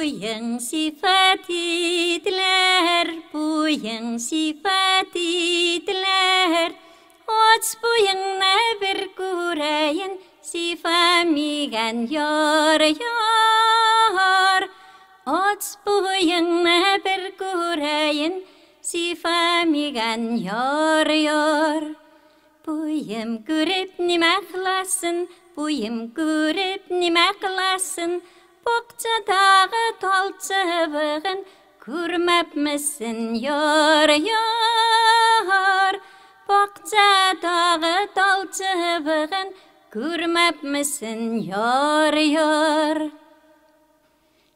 Буйың сифат итләр, буйың сифат итләр. Ач буйыңны бер күрәен, сифамигән яр, яр. Ач буйыңны бер күрәен, сифамигән яр, яр. Буйым күреп нимә кыласын, буйым күреп нимә кыласын, бакчадагы тал чыбыгын күрмәпмесен, яр, яр. Бакчадагы тал чыбыгын күрмәпмесен, яр, яр.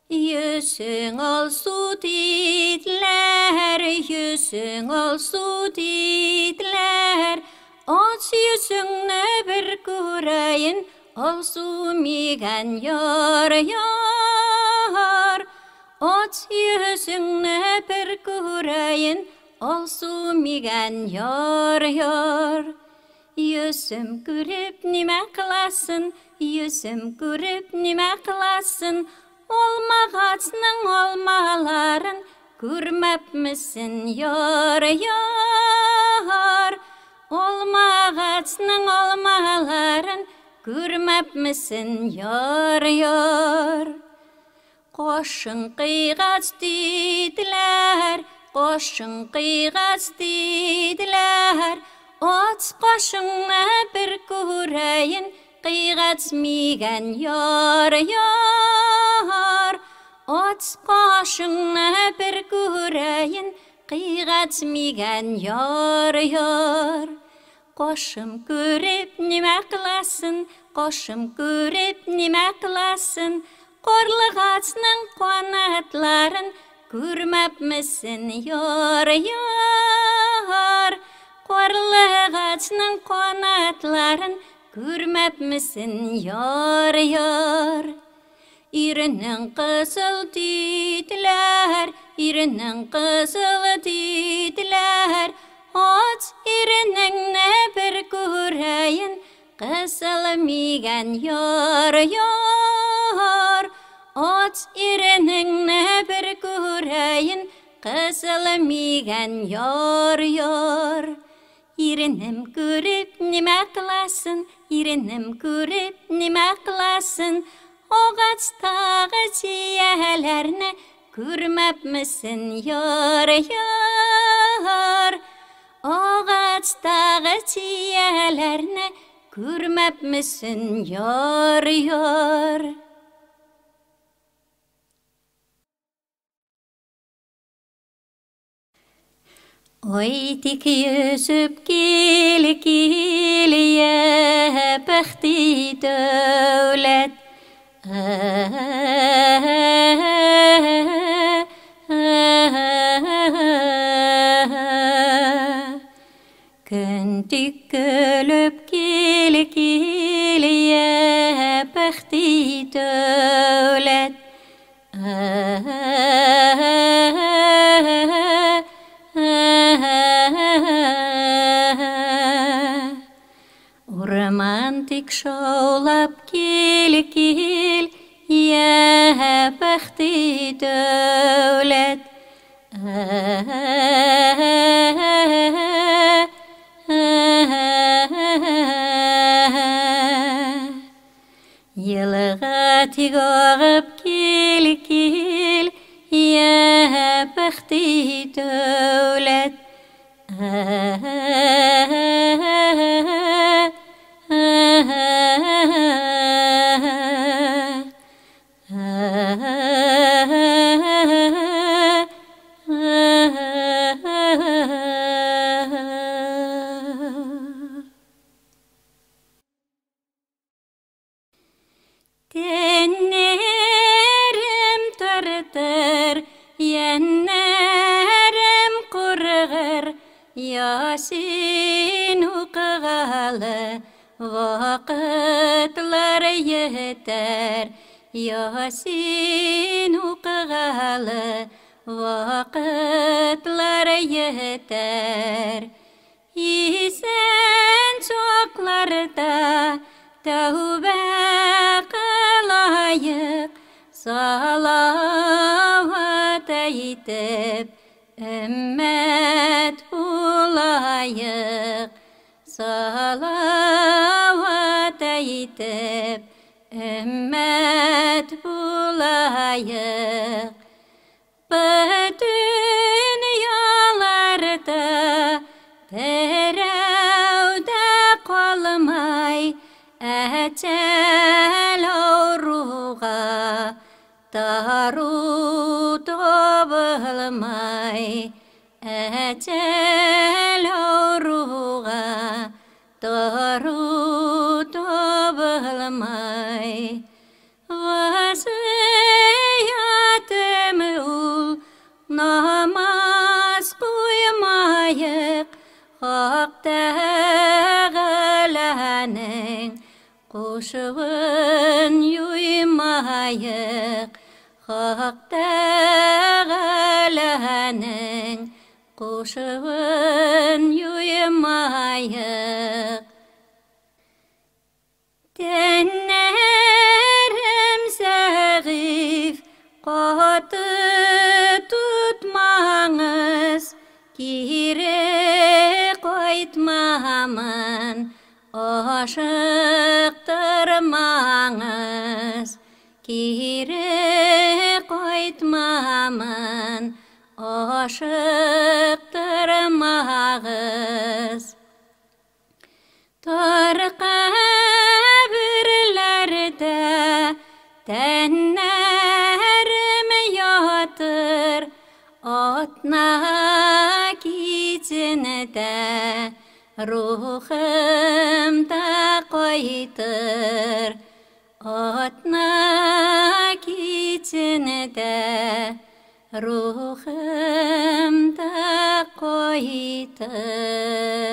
Йөзең алсу дидләр, йөзең алсу дидләр. Ач йөзеңне бер күрәен, алсу мигән яр, яр. Ач йөзеңне бер күрәен, алсу мигән яр, яр. Йөзем күреп нимә кыласын, йөзем күреп нимә кыласын, алмагачның алмаларын күрмәпмесен, яр, яр. Алмагачның алмаларын күрмәпмесен, яр, яр. Кашың кыйгач диделәр, кашың кыйгач диделәр. Ач кашыңны бер күрәен, кыйгач мигән, яр, яр. Ач кашыңны бер күрәен, кыйгач мигән, яр, яр. Кашым күреп нимә кыласын, кашым күреп нимә кыласын, карлыгачның канатларын күрмәпмесен, яр, яр. Карлыгачның канатларын күрмәпмесен, яр, яр. Иренең кызыл диделәр, иренең кызыл диделәр. Ач иренеңне бер күрәен, кызыл мигән, яр, яр. Ач иренеңне бер күрәен, кызыл мигән, яр, яр. Иренем күреп нимә кыласын, иренем күреп нимә кыласын, агачтагы чияләрне күрмәпмесен, яр, яр. Агачтагы чияләрне күрмәпмесен, яр, яр. Ой, тик йөзеп кил, кил, я бәхти дәүләт. Көн тик көлеп кил, кил, я бәхти дәүләт. Урман тик шаулап кил, кил, я бәхти дәүләт. Елга тик агып кил, кил, я бәхти дәүләт. Тәннәрем тартыр, йәннәрем кургыр, Ясин укыгалы вакытлар етәр, Ясин укыгалы вакытлар етәр. Исән чакларда тәүбә кылаек, Салават әйтеп өммәт булайык, салават әйтеп өммәт булайык. Бөтен яларда берәү дә калмай, әҗәл авыруга дару табылмай, әҗәл авыруга дару табылмай. Васыятем ул намаз куймаек, Хак Тәгаләнең кушуын юймаек, Хак Тәгаләнең кушуын юймаек. Тәннәрем зәгыйфь, каты тотмаңыз, кире кайтмамын, ашыктырмаңыз, кире кайтмамын, ашыктырмагыз. Тар каберләрдә тәннәрем ятыр, атна кичендә рухым да кайтыр, атна кичендә рухым да кайтыр.